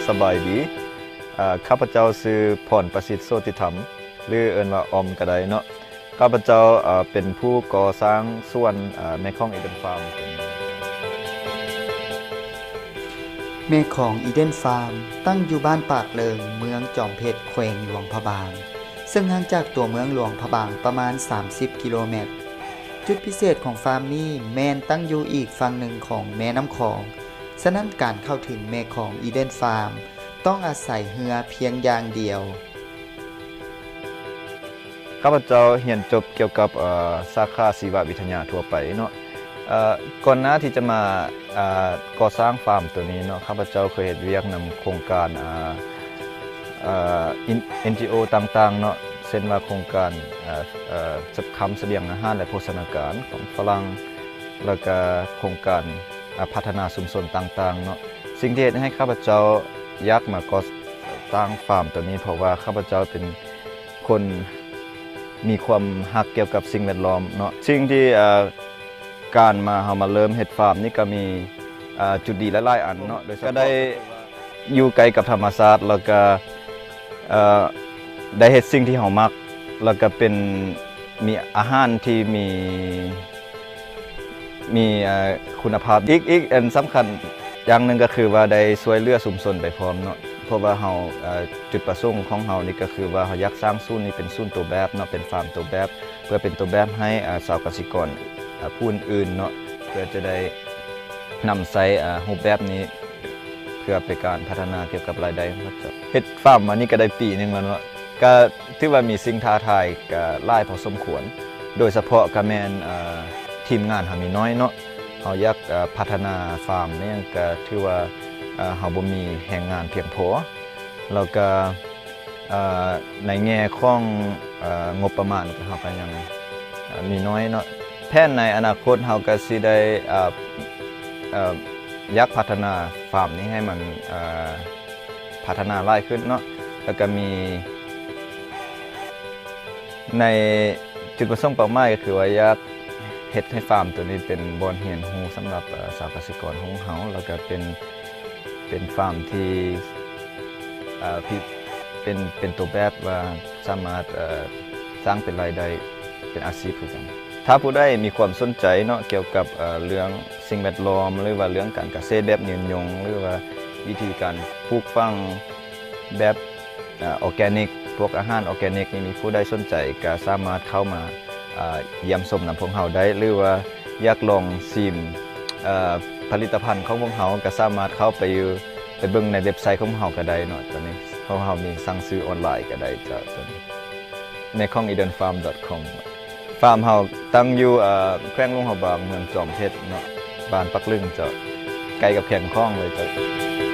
ສະບາຍດີ. ເອີ ຂ້າພະເຈົ້າຊື່ ພອນປະສິດ ໂຊຕິທຳ ຫຼື ເອີ້ນວ່າອອມກໍໄດ້ເນາະ. ຂ້າພະເຈົ້າ ເອີ ເປັນຜູ້ກໍ່ສ້າງສວນ ເອີ ແມ່ຂອງອີເດນຟາມ. ແມ່ຂອງອີເດນຟາມ ຕັ້ງຢູ່ບ້ານປາກເລີງ ເມືອງຈອມເພັດ ແຂວງຫຼວງພະບາງ ເຊິ່ງຫ່າງຈາກຕົວເມືອງຫຼວງພະບາງປະມານສາມສິບກິໂລແມັດ. ຈຸດພິເສດຂອງຟາມນີ້ແມ່ນຕັ້ງຢູ່ອີກຝັ່ງໜຶ່ງຂອງແມ່ນ້ຳຂອງ, ສະນັ້ນການເຂົ້າເຖິງແມ່ຂອງອີເດນຟາມ ຕ້ອງອາໄສເຮືອພຽງຢ່າງດຽວ. ຂ້າພະເຈົ້າຮຽນຈົບກ່ຽວກັບ ເອີ ສາຂາຊີວະວິທະຍາທົ່ວໄປເນາະ. ເອີ ກ່ອນໜ້າທີ່ຈະມາ ເອີ ກໍ່ສ້າງຟາມໂຕນີ້ເນາະ, ຂ້າພະເຈົ້າເຄີຍເຮັດວຽກນຳໂຄງການ ເອີ ເອີ ເອັນ ເອັນຈີໂອ ຕ່າງໆເນາະ, ເຊັ່ນວ່າໂຄງການ ເອີ ເອີ ຄຳສະບຽງອາຫານ ແລະ ໂພຊະນາການຂອງຝຣັ່ງ, ແລ້ວກະໂຄງການ ອາ ພັດທະນາຊຸມຊົນຕ່າງໆເນາະ. ສິ່ງທີ່ເຮັດໃຫ້ຂ້າພະເຈົ້າຢາກມາກໍ່ສ້າງຟາມໂຕນີ້ ເພາະວ່າຂ້າພະເຈົ້າເປັນຄົນມີຄວາມຮັກກ່ຽວກັບສິ່ງແວດລ້ອມເນາະ. ສິ່ງທີ່ ອາ ການມາ ເຮົາມາເລີ່ມເຮັດຟາມນີ້ກໍມີ ອາ ຈຸດດີຫຼາຍໆອັນເນາະ, ໂດຍສະເພາະກໍໄດ້ຢູ່ໃກ້ກັບທຳມະຊາດ ແລ້ວກໍ ເອີ ໄດ້ເຮັດສິ່ງທີ່ເຮົາມັກ ແລ້ວກໍເປັນ ມີອາຫານທີ່ມີ ມີ ເອີ ຄຸນນະພາບ. ອີກ ອີກອັນສຳຄັນຢ່າງໜຶ່ງກໍຄືວ່າໄດ້ຊ່ວຍເຫຼືອຊຸມຊົນໄປພ້ອມເນາະ, ເພາະວ່າເຮົາ ເອີ ຈຸດປະສົງຂອງເຮົານີ້ກໍຄືວ່າເຮົາຢາກສ້າງສູນນີ້ເປັນສູນໂຕແບບເນາະ, ເປັນຟາມໂຕແບບ ເພື່ອເປັນໂຕແບບໃຫ້ ເອີ ຊາວກະສິກອນ ເອີ ຜູ້ອື່ນໆເນາະ, ເພື່ອຈະໄດ້ນຳໃຊ້ ເອີ ຮູບແບບນີ້ ເພື່ອເປັນການພັດທະນາກ່ຽວກັບລາຍໄດ້ຂອງເຂົາເຈົ້າ. ເຮັດຟາມມານີ້ກໍໄດ້ປີໜຶ່ງແລ້ວເນາະ, ກໍຖືວ່າມີສິ່ງທ້າທາຍກໍຫຼາຍພໍສົມຄວນ, ໂດຍສະເພາະກໍແມ່ນ ເອີ ທີມງານເຮົາມີໜ້ອຍເນາະ, ເຮົາຢາກ ເອີ ພັດທະນາຟາມແມ່ນຫຍັງກໍຖືວ່າ ເອີ ເຮົາບໍ່ມີແຮງງານພຽງພໍ, ແລ້ວກໍ ເອີ ໃນແງ່ຂອງ ເອີ ງົບປະມານເຮົາກໍຍັງ ເອີ ມີໜ້ອຍເນາະ. ແຜນໃນອະນາຄົດເຮົາກໍຊິໄດ້ ເອີ ເອີ ຢາກພັດທະນາຟາມນີ້ໃຫ້ມັນ ເອີ ພັດທະນາຫຼາຍຂຶ້ນເນາະ, ແລ້ວກໍມີ ໃນຈຸດປະສົງເປົ້າໝາຍກໍຄືວ່າຢາກເຮັດໃຫ້ຟາມໂຕນີ້ເປັນບ່ອນຮຽນຮູ້ສຳລັບ ເອີ ຊາວກະສິກອນຂອງເຮົາ, ແລ້ວກໍເປັນ ເປັນຟາມທີ່ ເອີ ທີ່ເປັນ ເປັນໂຕແບບວ່າສາມາດ ເອີ ສ້າງເປັນລາຍໄດ້ເປັນອາຊີບຄືກັນ. ຖ້າຜູ້ໃດມີຄວາມສົນໃຈເນາະ ກ່ຽວກັບ ເອີ ເລື່ອງສິ່ງແວດລ້ອມ ຫຼືວ່າເລື່ອງການກະເສດແບບຍືນຍົງ ຫຼືວ່າວິທີການປູກຝັງແບບ ເອີ ອອແກນິກ, ພວກອາຫານອອແກນິກນີ້ ມີຜູ້ໃດສົນໃຈກໍສາມາດເຂົ້າມາ ເອີ ຢ້ຽມຊົມນຳພວກເຮົາໄດ້ ຫຼືວ່າຢາກລອງຊີມ ເອີ ຜະລິດຕະພັນຂອງພວກເຮົາ ກໍສາມາດເຂົ້າໄປຢູ່ ໄປເບິ່ງໃນເວັບໄຊຂອງເຮົາກໍໄດ້ເນາະ. ຕອນນີ້ພວກເຮົາມີສັ່ງຊື້ອອນລາຍກໍໄດ້ເຈົ້າ, ຕົວນີ້ ແມ່ຂອງອີເດນຟາມ ດອດຄອມ. ຟາມເຮົາຕັ້ງຢູ່ ເອີ ແຂວງຫຼວງພະບາງ ເມືອງຈອມເພັດເນາະ, ບ້ານປັກລຶງເຈົ້າ, ໃກ້ກັບແຄມຂອງເລີຍເຈົ້າ.